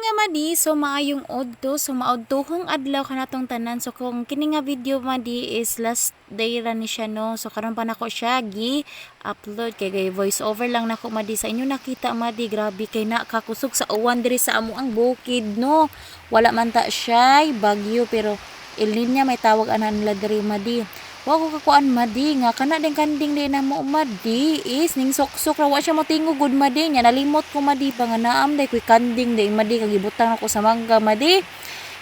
Mga madi, so maayong udto, so maudtohong adlaw kanatong tanan. So kung kini nga video, madi, is last day ra ni siya, no. So karon pa nako siya gi upload kay voice over lang nako, madi. Sa inyo nakita, madi, grabe kay na kakusog sa uwan diri sa amo ang bukid, no. Wala man ta siya bagyo, pero El Niño may tawag ana nila diri, madi. Wa ko kakuan, madi, nga kana din kanding di na mo, madi, is ning suksok ra, wa siya motingog gud, madi. Nya nalimot ko, madi, pa nga naam day koy kanding day, madi, kag gibutang ako sa mangga, madi.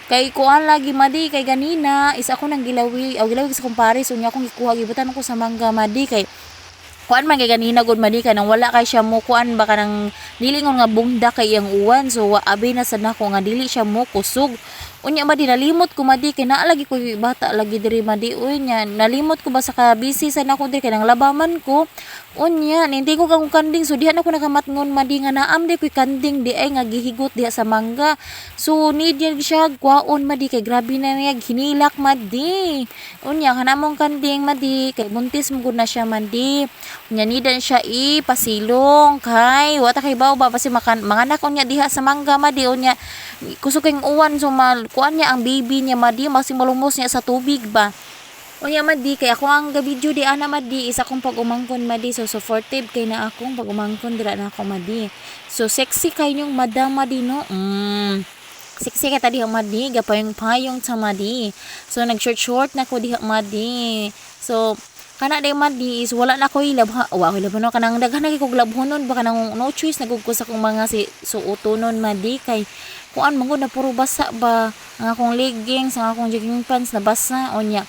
Kay kuan lagi, madi, kay ganina is ako nang gilawi aw gilawi sa kumpare, so nya akong gikuha, gibutang ako sa mangga, madi, kay kuan man kay ganina gud, madi, kanang wala kay siya mo kuan ba, kanang dili nga bungda kay iyang uwan. So abi na sad nako nga dili siya mo kusog. Unya, madi, nalimot ko, madi, kay naa lagi ko bata lagi diri, madi, uy. Nya nalimot ko ba sa ka busy sad nako diri kay nang labaman ko. Unya nintingog akong kanding, so diha na ko nakamatngon, madi, nga naam di koy kanding di ay nga gihigot diha sa mangga. So need yan siya kwaon, madi, kay grabe na niya hinilak, madi. Unya kanamong kanding, madi, kay buntis mo gud na siya, madi. Unya nidan siya ipasilong kay wa ta kay baw ba basi makan manganak unya diha sa mangga, madi. Unya kusog kay uwan, so mal kuan niya ang baby niya, madi, masi malumos niya sa tubig ba. Unya, madi, kay ako ang video di ana, madi, isa akong pag-umangkon, madi. So supportive kay na akong pag-umangkon dira na ako, madi. So sexy kay nyong madam, madi, no. Sexy kay ta diha, madi, gapayong payong sa madi. So nag short short na ko diha, madi. So kana day, madi, is wala na koy labha, wa koy labhonon, kanang daghan na kay kog labhonon ba, kanang no choice na gud ko sa akong mga si suotonon, madi, kay kuan man gud na puro basa ba ang akong leggings, ang akong jogging pants nabasa. Unya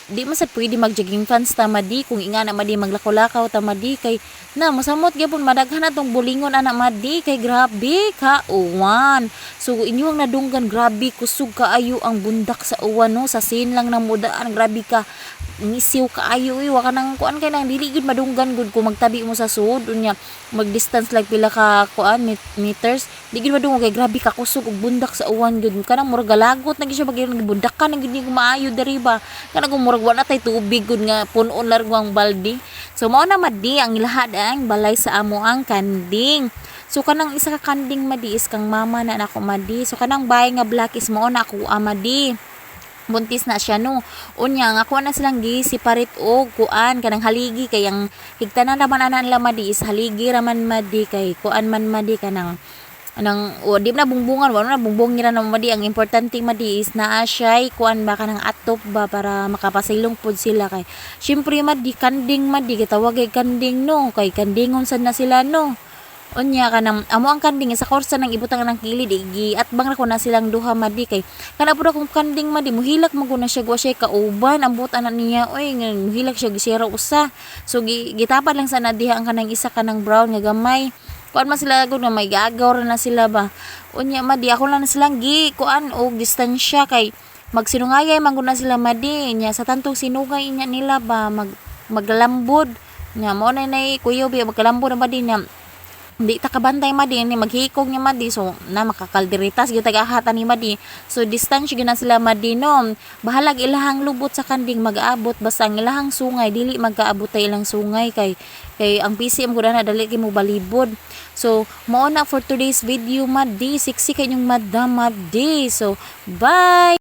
di man sad pwede mag jogging pants ta, madi, kung ingana, madi, maglakaw-lakaw ta, madi, kay na mosamot gyapon, madaghan na tong bulingon ana, madi, kay grabe ka uwan. So inyong nadunggan, grabe kusog kaayo ang bundak sa uwan, no, sa sin lang nang mudaan, grabe ka ngisiw kaayo uy, wa kanang kuan kay nang dili gyud madunggan gud kung magtabi mo sa sud, unya mag distance like pila ka kuan meters, di gyud madungog kay grabe ka kusog og bundak sa uwan gyud. Kanang murag galagot na gyud siya pag gibundakan na gyud ni maayo diri ba, kanang kung murag wala tay tubig gud nga punon largo ang balde. So mao na, madi, ang ilahad ang balay sa amo ang kanding. So kanang isa ka kanding, madi, is kang mama na nako, madi. So kanang bahay nga black is mao na ako, madi, buntis na siya, no. Unya ang ako na silang gi separate og kuan, kanang haligi, kay ang higtanan raman ana nila, madi, is haligi raman, madi, kay kuan man, madi, kanang anang o di na bungbungan, wala na bungbong nila na, madi. Ang importante, madi, is naa siya kuan ba, kanang atop ba, para makapasilong pod sila, kay syempre, madi, kanding, madi, gitawag kay kanding, no, kay kandingon sad na sila, no. Unya kanang amo ang kanding sa korsa nang ibutang ng kilid, igi atbang ra ko na silang duha, madi, kay kana pud akong kanding, madi, muhilak man gud na siya, wa siya kauban ang buot ana niya oy, nga muhilak siya gisira usa. So gitapad lang sana diha ang kanang isa, kanang brown nga gamay. Kuan man sila gud nga may gaagaw ra na sila ba. Unya, madi, ako lang na silang gi kuan og distansya kay magsinungayay man gud na sila, madi. Nya sa tantong sinugay nya nila ba, maglambod nya, mao na nay kuyo biya magkalambod na, madi, nya di ta kabantay, madi, ni maghikog niya, madi. So na makakalderitas gyud tagahatan ni madi. So distance gyud na sila, madi, no. Bahalag ilahang lubot sa kanding mag-aabot, basta ang ilahang sungay dili magkaabot tay ilang sungay, kay ang PC mo na dali kay mo balibod. So mao na for today's video, madi. Sexy kay inyong madam, madi. So bye.